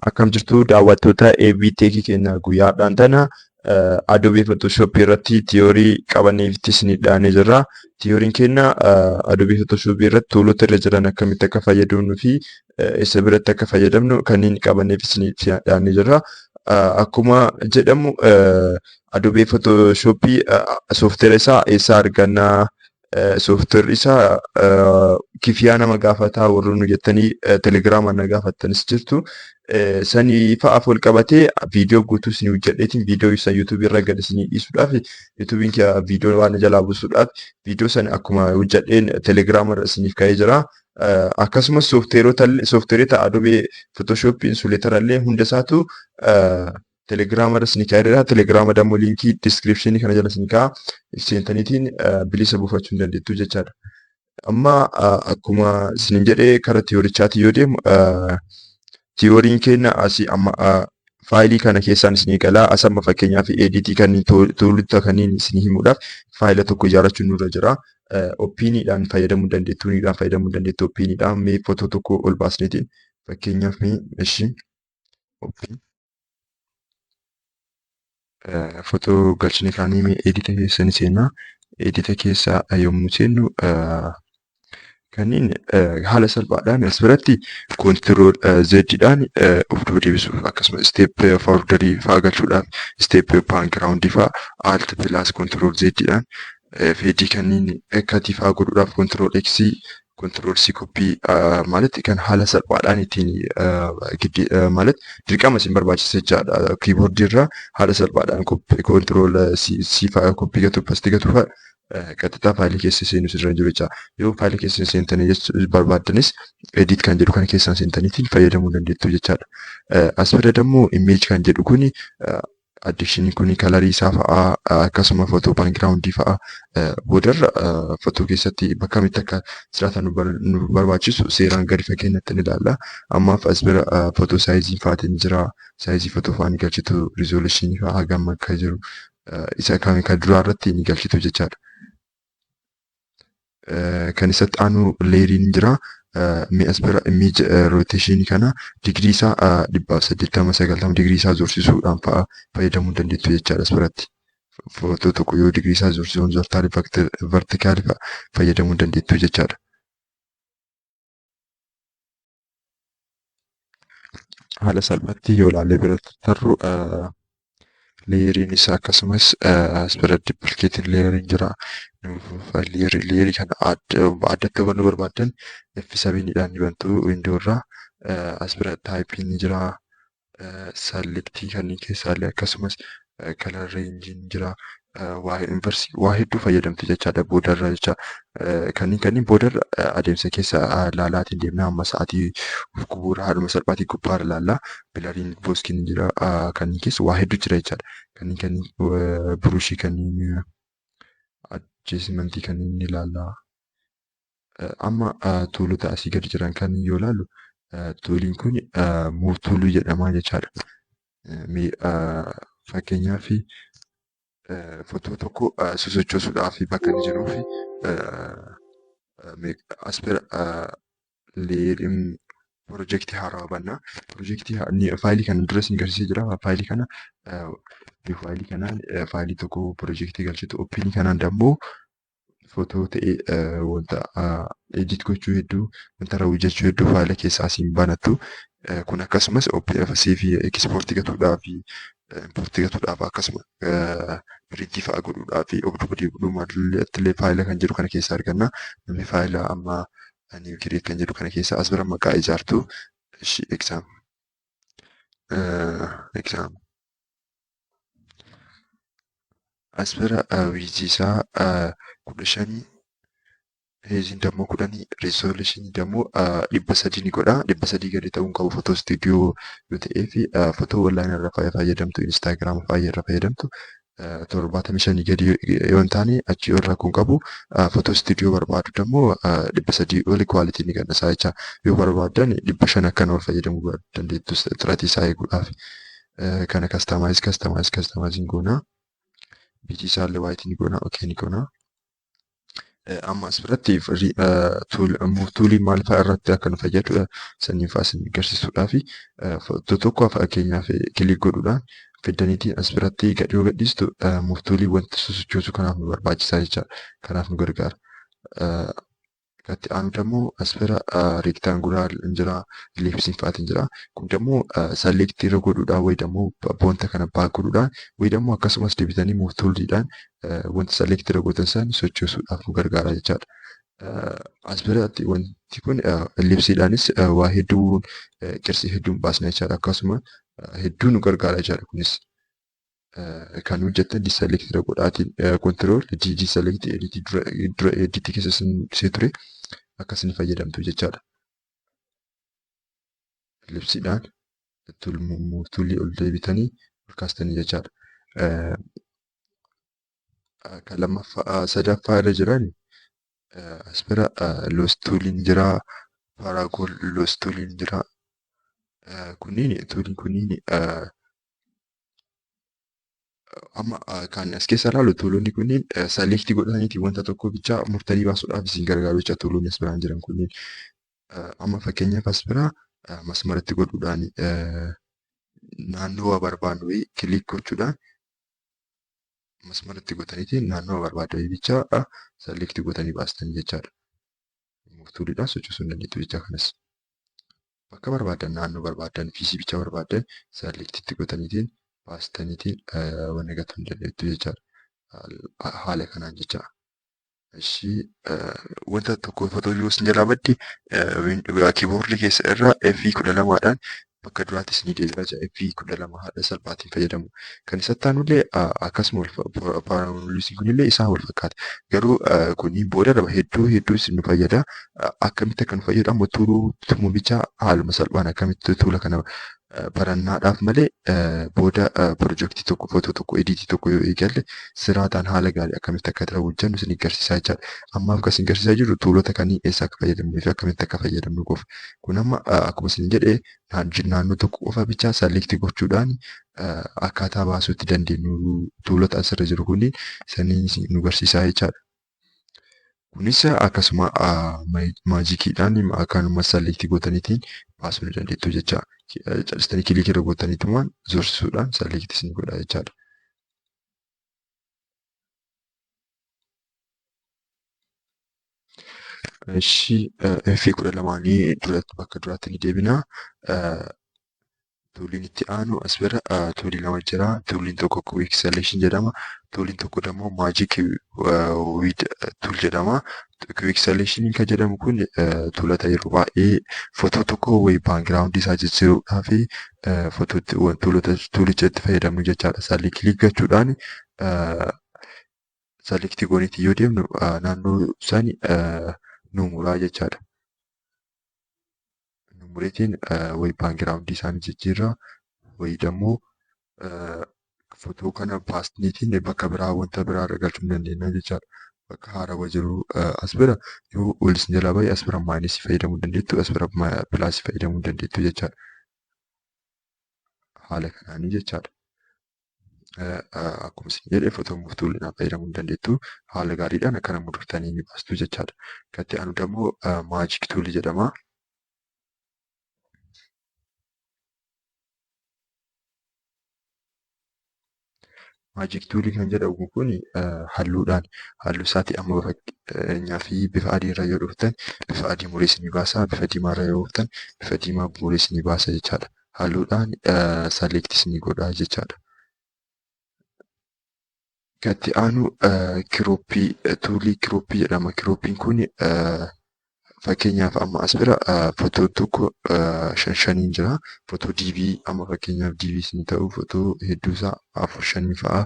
Akkam jirtu daawwattoota AB Tech keenya guyyaadhaan tana Adobe Photoshop irratti tiyoorii qabanneefitti isinii dhiyaannee jirra. Tiyooriin keenya Adobe Photoshop irratti toolota irra jiran akkamitti akka fayyadamnuu fi isa biratti akka fayyadamnu kanneen qabanneef isinii dhiyaannee jirra. Akkuma jedhamu Adobe Photoshop soofteera isaa eessaa argannaa? Soofteerri isaa kifiyaa nama gaafataa warroonni jettanii telegiraamaan na gaafattanis jirtu. Sanii fa'aaf wal qabatee viidiyoo guutuu isinii hojjedheetiin viidiyoo isa yuutuubii irra gad isinii dhiisuudhaaf yuutuubiin kiyya viidiyoo waan jalaa buusuudhaaf viidiyoo sana akkuma hojjedheen telegiraama irra isiniif ka'ee jira. Akkasumas soofteerota Adobe Photoshop Insuleetara illee hunda isaatu Telegiraama irra isinii kaa'eera. Telegiraama dammoo liinkii diskiripshinii kana jala isinii kaa'a. Seentaniitiin bilisa buufachuu hin dandeettu jechaadha. Amma akkuma isiniin jedhee kara tiyoorichaatti yoo deemu tiyooriin keenya asii amma faayilii kana keessaan isinii galaa. As amma fakkeenyaaf editii kanneen toolota kanneen isinii himuudhaaf faayila tokko ijaarrachuun nurra jira. Oppiiniidhaan fayyadamuu dandeettu, niidhaan fayyadamuu dandeettu oppiiniidhaan mee footoo tokko ol baasneetiin fakkeenyaaf mee ishii oppiin Footoo galchine kaanii mee edita keessa ni seenna. Edita keessa yommuu seennu kanneen haala salphaadhaan as biratti koontirool Z dhaan of duuba deebisuuf akkasumas step forwardarii fa'aa galchuudhaaf step background fa'aa alt plus koontirool Z dhaan feedii kanneen katii fa'aa godhuudhaaf koontirool X Control C copy ማለት kan haala salphaadhaan ittiin ማለት dirqama isin barbaachisa jechaadha. Kiiboordii irraa haala salphaadhaan control C fa'aa copy gatu paste gatu fa'aa qaxxixaa faayilii keessa seenuu sirra jiru jecha. Yoo faayilii keessa seentanii barbaaddanis edit kan jedhu kana keessaan seentaniitiin fayyadamuu dandeettu jechaadha. As bira immoo image kan jedhu kuni Addikshiniin kun kalarii isaa fa'aa akkasuma footoo baakgiraawundii fa'aa boodarra footoo keessatti bakka kamitti akka jiraatan nu barbaachisu seeraan gadi fageenyatti ni ilaalla. Ammaaf as bira footoo saayizii fa'aatiin jira. Saayizii footoo fa'aa ni galchitu. Rizooluushinii fa'aa hagam akka jiru isa kan duraa irratti ni galchitu jechaadha. Kan isatti aanu leeriin jira. Mee as bira image rotation kana digirii isaa 180 90 digirii isaa zorsisuudhaan fa'a fayyadamuu dandeettu jechaadha as biratti. Footoo tokko yoo digirii isaa zorsisuun horizontaalii vertikaalii fa'a fayyadamuu dandeettu jechaadha. Haala salphaatti yoo ilaallee bira tarru leeyeriin isaa akkasumas as bira dupilikeetiin leeyeriin jira. Leeyerii kana addatti hubannoo barbaaddan F7 dhaan ni bantu windoo irraa. As bira taayipiin ni jira. Salliktii kanneen keessaallee akkasumas kalar reenjiin jira. Waa inversii waa hedduu fayyadamtu jechaadha boodarra jecha. Kanneen kanneen boodarra adeemsa keessa laalaatiin deemna amma sa'aatii of gubuurra haaluma salphaatiin gubbaarra laalla. Bilariin booskiin ni jira kanneen keessa waa hedduu jira jechaadha. Kanneen kanneen burushii kanneen adjustmentii kanneen ni ilaalla. Amma tuulota asii gadi jiran kan yoo ilaallu tuuliin kun muuf tuuluu jedhama jechaadha. Fakkeenyaaf footoo tokko sosochoosuudhaaf bakka inni jiruu fi as bira leeriin pirojektii haarawaa banna. Pirojektii faayilii kana dura isin agarsiisee jira. Faayilii kana faayilii kanaan faayilii tokko pirojektii galchitu. Oppinii kanaan dammoo footoo ta'ee wanta edit gochuu hedduu wanta irra hojjechuu hedduu faayila keessaa asiin banattu. Kun akkasumas OPFC fi ekspoortii gatuudhaa fi impoortii gatuudhaaf akkasuma piriintii fa'aa godhuudhaa fi of duuba deebi'uudhumallee illee faayila kan jedhu kana keessaa arganna. Namni faayila amma new create kan jedhu kana keessa as bira maqaa ijaartu. Ishi exam exam as bira wiizii isaa 15 heeziin dammoo 10 rizooluushinii dammoo 300 ni godha. 300 gadi ta'uu hin qabu footoo istuudiyoo yoo ta'ee fi footoo onlaayinii irra fayyadamtu instaagiraama fa'aa irra fayyadamtu 75 gadi yoo hin taane achii ol rakkoo hin qabu. Footoo istuudiyoo barbaadu dammoo 300 oli kwaalitii ni gannasaa jecha yoo barbaaddan 500 akkana ol fayyadamuu dandeettu xiratii isaa eeguudhaaf. Kana kastamaayis kastamaayis kastamaayis goona. Biitii isaallee waayitii ni goona. Okee ni goona. Amma as biratti move tooliin maal fa'aa irratti akka nu fayyadu sanyiin fa'aa isin agarsiisuudhaaf footoo tokko fakkeenyaaf click godhuudhaan fiddaniitiin as biratti gad yoo gadhiistu move toolii wanta sosochoosu kanaaf nu barbaachisaa jechaadha. Kanaaf nu gargaara. Itti aanu immoo as bira rectangular jira, ellipsiin fa'aatiin jira. Kun immoo select irra godhuudhaan wayi immoo wanta kana back godhuudhaan wayi immoo akkasumas deebitanii move tooliidhaan wanta select irra gootan sana sochoosuudhaaf nu gargaara jechaadha. As biratti wanti kun ellipsiidhaanis waa hedduu qirsii hedduun baasna jechaadha. Akkasuma hedduu nu gargaara jechaadha kunis. Kan hojjettan deselect irra godhaatiin control D deselect edit dura edit keessa isin ture akkasini fayyadamtu jechaadha. Ellipsiidhaan toolii ol deebitanii ol kaastanii jechaadha. Kan lammaffaa sadaffaa irra jiran as bira lasso tooliin jira, polygon lasso tooliin jira. Kunniin tooliin kunniin amma kan as keessa ilaalu toolonni kunniin select godhaniiti wanta tokko bichaa murtanii baasuudhaaf isin gargaaru jecha toolonni as biraan jiran kunniin. Amma fakkeenyaaf as biraa masmaratti godhuudhaan naannoo barbaannu click gochuudhaan masmaratti gootaniitiin naannoo barbaaddan bichaa select gootanii baastan jechaadha. Move tooliidhaan sochoosuu hin dandeettu jecha kanas. Bakka barbaaddan naannoo barbaaddan pieceii bichaa barbaaddan select itti gootaniitiin baastaniitiin wanna gatuu hin dandeettu jechaadha. Haala kanaan jecha. Ishii wanta tokko footoo yoo isin jalaa badde keyboardii keessa irra F12dhaan bakka duraatti isinii deebi'a jira. F12 haala salphaatiin fayyadamu. Kan isatti aanullee akkasuma polygonsiin kunillee isaan wal fakkaata. Garuu kuni booda irra hedduu hedduu isin nu fayyada. Akkamitti akka nu fayyadu amma tuuluma bichaa haaluma salphaan akkamitti toola kana barannaadhaaf malee booda piroojeektii tokko footoo tokko editii tokko yoo eegalle siraataan haala gaarii akkamitti akka irra hojjennu isin agarsiisaa jechaadha. Ammaaf kan isin agarsiisaa jiru toolota kanneen eessa akka fayyadamnuu fi akkamitti akka fayyadamnu qofa. Kun amma akkuma isin jedhe naannoo tokko qofa bichaa select gochuudhaan akkaataa baasuu itti dandeenyu toolota asirra jiru kunniin saniin nu agarsiisaa jechaadha. Kunis akkasuma magiciidhaan akkanuma select gootaniitiin baasuu ni dandeettu jecha. Calistanii click irra gootaniitumaan zorsisuudhaan select isin godha jechaadha. Ishii F12nii duratti bakka duraatti ni deebina. Tooliin itti aanu as bira toolii lama jira. Tooliin tokko quick selection jedhama. Tooliin tokko immoo magic wand tool jedhama. Quick selection kan jedhamu kun toolota yeroo baay'ee footoo tokko wayi background isaa jijjiiruudhaa fi footootti toolota toolicha itti fayyadamnu jechaadha. Isaallee click gochuudhaan select gooniitti yoo deemnu naannoo sani nu muraa jechaadha. Nu mureetiin wayi background isaanii jijjiirraa wayi immoo footoo kana baasneetiin bakka biraa wanta biraa irra galchuu ni dandeenya jechaadha. Bakka haarawaa jiru as bira yoo ol isin jalaa bahe as bira minusii fayyadamuu dandeettu as bira plusii fayyadamuu dandeettu jechaadha. Haala kanaanii jechaadha. Akkuma isin jedhe footoo move tooliidhaan fayyadamuu ni dandeettu. Haala gaariidhaan akkana murtanii ni baastu jechaadha. Kan itti aanu immoo magic toolii jedhama. Magic toolii kan jedhamu kun halluudhaan halluu isaatii amma fakkeenyaaf bifa adii irra yoo dhuftan bifa adii muree isinii baasa. Bifa diimaa irra yoo dhuftan bifa diimaa muree isinii baasa jechaadha. Halluudhaan select isinii godha jechaadha. Kan itti aanu cropii toolii cropii jedhama. Cropiin kun fakkeenyaaf amma as bira footoon tokko shan shaniin jira. Footoo DV amma fakkeenyaaf DV isinii ta'u footoo hedduusaa afur shanii fa'a.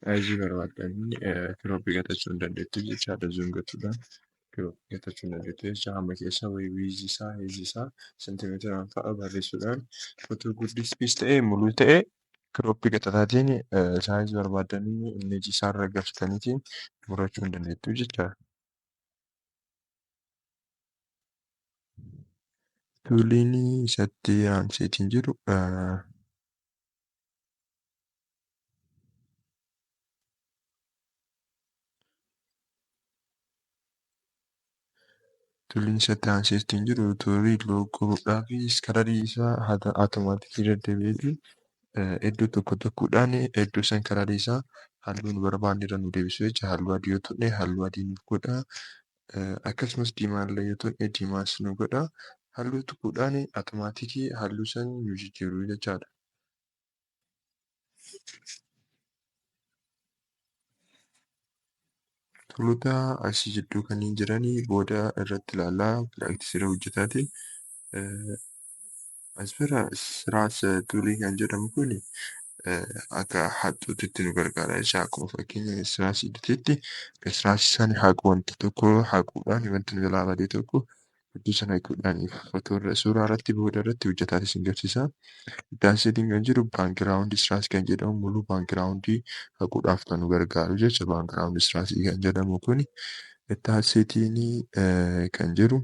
Sizeii barbaaddanii cropii gatachuu hin dandeettu jechaadha. Zoom gochuudhaan cropii gatachuu hin dandeettu jecha hamma keessa wayii widthii isaa heightii isaa seentimeetiraan fa'a barreessuudhaan footoo guddispis ta'e muluu ta'e cropii gatataatiin sizeii barbaaddanii imageii isaarra galchitaniitiin murachuu hin dandeettu jechaadha. Tooliin isatti aanseetiin jiru Tooliin isatti aanseetiin jiru toolii loogoodhaa fi colorii isaa automaticii deddeebi'eeti iddoo tokko tokkodhaan iddoo san colorii isaa halluu nu barbaanne irra nu deebisu jecha. Halluu adii yoo tuqne halluu adii nuuf godha. Akkasumas diimaa illee yoo tuqne diimaas nu godha. Halluu tuquudhaan automaticii halluu san nu jijjiiru jechaadha. Toolota asii jidduu kanneen jiranii booda irratti ilaallaa practiceii irra hojjetaatiin. As bira Eraser toolii kan jedhamu kuni akka haxxuutitti nu gargaara jecha. Akkuma fakkeenya erasetti eraseii sana haquu, wanta tokko haquudhaan wanti nu jalaa bade tokko iddoo sana haquudhaan suuraa irratti booda irratti hojjetaa isin agarsiisa. Itti kan jiru backgroundii eraser kan jedhamu muluu backgroundii haquudhaaf kan nu gargaaru jecha backgroundii eraserii kan jedhamu kuni. Itti aanseetiin kan jiru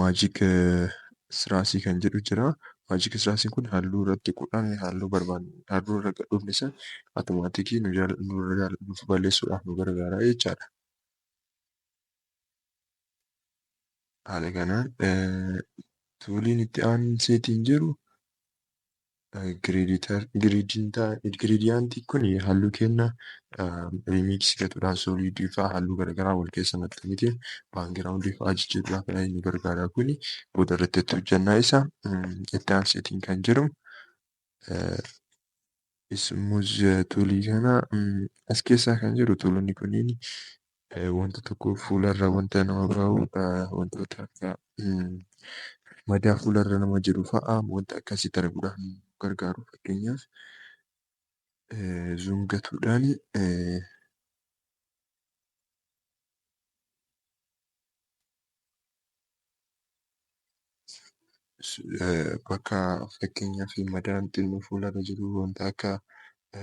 magic eraserii kan jedhu jira. Magic eraseriin kun halluu irratti tuquudhaan halluu barbaanne halluu irra dhufne sana automaticii nuuf balleessuudhaaf nu gargaara jechaadha. Haala kanaan tooliin itti aanseetiin jiru gradientii kun halluu kenna remixii gatuudhaan solidii fa'aa halluu garaagaraa wal keessa maxxanee backgroundii fa'aa jijjiiruudhaaf kan nu gargaara kuni booda irratti itti hojjannaa isa. Itti aanseetiin kan jiru smooth toolii kana as keessaa kan jiru toolonni kunniin wanta tokko fuularra wanta nama bahu, wantoota akka madaa fuularra nama jiru fa'aa wanta akkasii dalaguudhaaf nu gargaaru. Fakkeenyaaf zoom gatuudhaan bakka fakkeenyaaf madaan xinnoo fuularra jiru wanta akka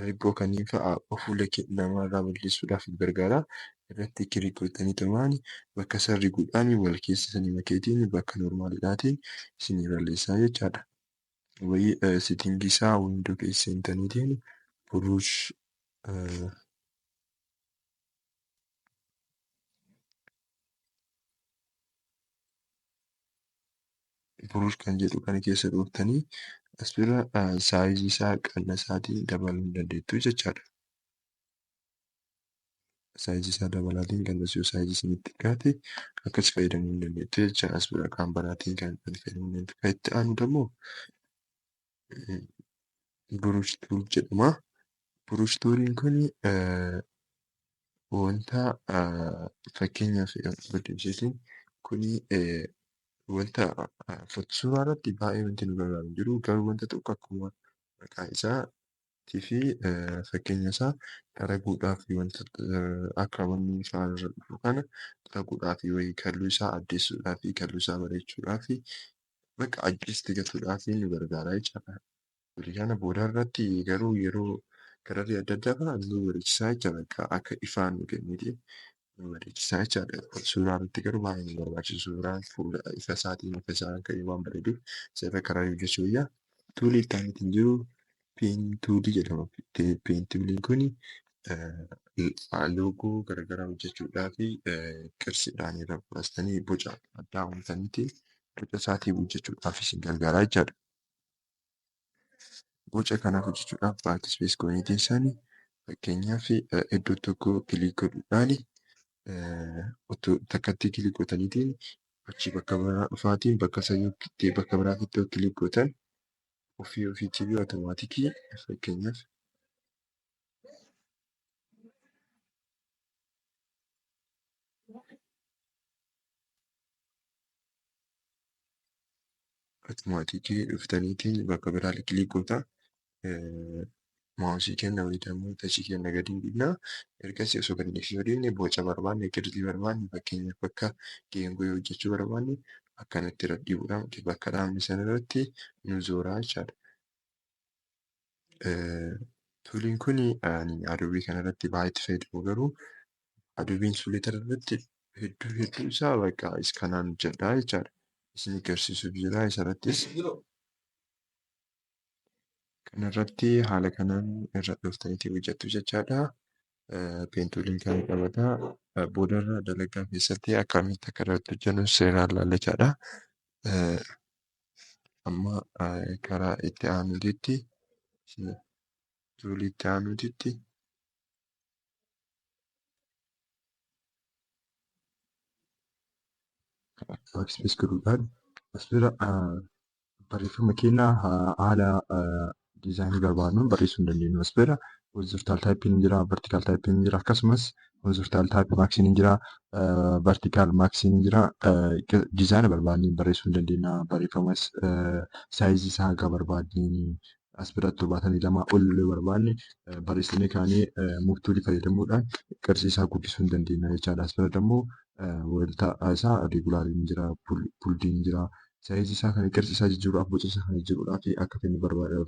ribboo kanneen fa'aa fuula namarraa balleessuudhaaf nu gargaara. Irratti click gootanii tumaan bakka san riguudhaan wal keessa isinii makeetiin bakka normaliidhaatiin isinii balleessaa jechaadha. Wayii settingii isaa window keessa seentaniitiin brush brush kan jedhu kana keessa dhooftanii as bira sizeii isaa qannasaatiin dabaluu ni dandeettu jechaadha. Sizeii isaa dabalaatiin qannasuu, sizeii isinitti xiqqaate akkas fayyadamuu ni dandeettu jechaadha. As bira kan biraatiin kan fayyadamuu dandeettu. Kan itti aanu immoo brush tool jedhama. Brush tooliin kun wanta fakkeenyaaf kuni wanta suuraa irratti baay'ee wanti nu gargaaru hin jiru. Garuu wanta tokko akkuma maqaa isaatii fi fakkeenya isaa dalaguudhaaf wanta akka wanni isaa irra dhufu kana dalaguudhaaf wayii halluu isaa addeessuudhaaf, halluu isaa bareechuudhaaf, bakka adjust gochuudhaaf nu gargaara jechaadha. Kana booda irratti garuu yeroo colorii adda addaa kana nu bareechisaa jechaadha. Akka ifaan nu kenneeti nu bareechisaa jechaadha. Suuraa irratti garuu baay'ee nu barbaachisu. Suuraan fuula ifa isaatiin ifa isaan ka'ee waan bareeduuf isarra karaa hojjechuu wayyaa. Toolii itti aanutti jiru pen toolii jedhama. Pen tooliin kun loogoo garaagaraa hojjechuudhaaf qirsiidhaan irra baastanii boca addaa uumtaniiti boca isaatiin hojjechuudhaaf isin gargaara jechaadha. Boca kana hojjechuudhaaf backspace goonee teessanii fakkeenyaaf iddoo tokko click godhuudhaan otoo takkatti click gootaniitiin achii bakka biraa dhufaatiin bakka sana bakka biraatti click gootan ofii ofiitii automaticii fakkeenyaaf automaticii dhuftaniitiin bakka biraa click goota. Mouseii keenya wayii touchii keenya gadi hin dhiibnaa. Ergasii osoo gadi dhiisuu dhiibne boca barbaanne, qirtsii barbaanne, fakkeenyaaf bakka geengoo yoo hojjechuu barbaanne akkanatti irra dhiibuudhaan bakka dhaabne sana irratti nu zooraa jechaadha. Tooliin kun ani Adobe kanarratti baay'ee itti fayyadamu, garuu Adobe Illustrator irratti hedduu hedduu isaa bakka kanaan hojjedha jechaadha. Isin agarsiisuuf jira isarrattis. Kanarratti haala kanaan irra dhuftaniitii hojjettu jechaadha. Pen tooliin kana qabata. Boodarra dalagaa keessatti akkamitti akka irratti hojjennu seeraan ilaalla jechaadha. Amma karaa itti aanuutitti, toolii itti aanuutitti Backspace godhuudhaan as bira barreeffama keenya haala diizaayinii barbaadnuun barreessuu hin dandeenyu. As bira horizontal type ni jira, vertical type ni jira, akkasumas horizontal type max ni jira, vertical max ni jira. Diizaayina barbaadneen barreessuu hin dandeenya. Barreeffamas saayizii isaa haga barbaadneen as bira 72 ol yoo barbaanne barreessinee kaanee move toolii fayyadamuudhaan qarshii isaa guddisuu hin dandeenya jechaadha. As bira immoo wanta isaa regulariin jira, boldiin jira. Saayizii isaa kana qarshii isaa jijjiiruudhaaf, boca isaa kana jijjiiruudhaaf akka fedhe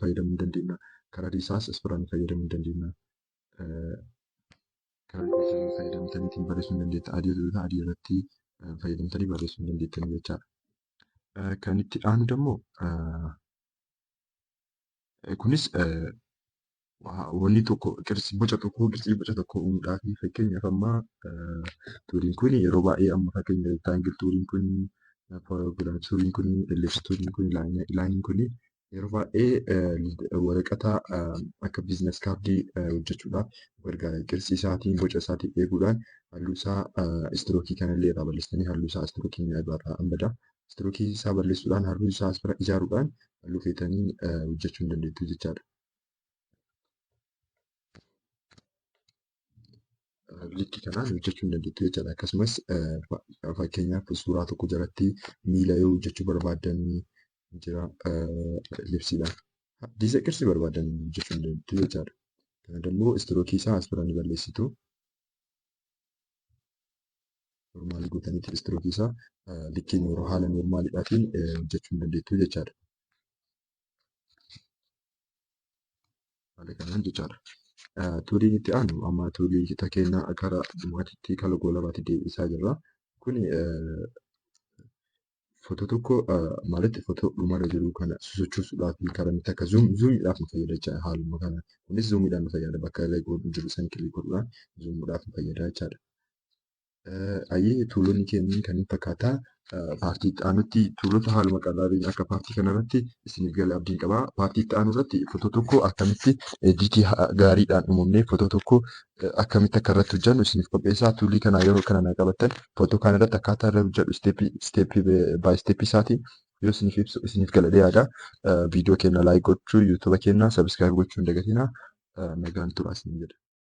fayyadamuu hin dandeenya. Kalarii isaas as biraan fayyadamuu hin dandeenya. Kalarii fayyadamtanii ittiin barreessuu hin dandeetta. Adii yoo ta'e adii irratti fayyadamtanii barreessuu hin dandeettanii jechaadha. Kan itti aanu immoo kunis wanni tokko boca tokko qirtsii boca tokko uumuudhaaf, fakkeenyaaf amma tooliin kun yeroo baay'ee, amma fakkeenya rectangle tooliin kun, parabola tooliin kun, ellipse tooliin kun, lineiin kun yeroo baay'ee waraqata akka business cardii hojjechuudhaaf gargaara. Qirtsii isaatiin boca isaatiin eeguudhaan halluu isaa strokeii kanallee irraa balleessanii, halluu isaa strokeiin irraa bada. Strokeii isaa balleessuudhaan halluu isaa as bira ijaaruudhaan halluu feetanii hojjechuu hin dandeettu jechaadha. Likkii kanaan hojjechuu hin dandeettu jechaadha. Akkasumas fakkeenyaaf suuraa tokko jalatti miila yoo hojjechuu barbaaddan jira ellipsiidhaan. Diiza qirtsii barbaadan hojjechuu hin dandeettu jechaadha. Kana immoo strokeii isaa as bira ni balleessitu. Normalii gootaniiti strokeii isaa likkii haala normaliidhaatiin hojjechuu hin dandeettu jechaadha. Haala kanaan jechaadha. Tooliin itti aanu, amma toolii keenya gara dhumaatitti kala goolabaatti deebisaa jirra. Kuni footoo tokko maalitti footoo dhumarra jiru kana sosochoosuudhaaf karaa inni akka zoomiidhaaf nu fayyada jechaadha haaluma kana. Kunis zoomiidhaan nu fayyada, bakka jiru san click godhuudhaan zoomuudhaaf nu fayyada jechaadha. Ayyee, toolonni keenya kan fakkaata. Partii itti aanutti toolota haaluma qal'aatiin akka partii kanarratti isiniif gala abdiin qaba. Partii itti aanu irratti footoo tokko akkamitti editii gaariidhaan uumamnee footoo tokko akkamitti akka irratti hojjennu isiniif qopheessaa. Toolii kana yeroo kana naa qabattan footoo kana irratti akkaataa irra hojjedhu stepii by stepii isaatiin yoo isiniif ibsu isiniif galadhee yaada. Viidiyoo keenya like gochuu, YouTubea keenya subscribe gochuu hin dagatinaa. Nagaan turaa isiniin jedha.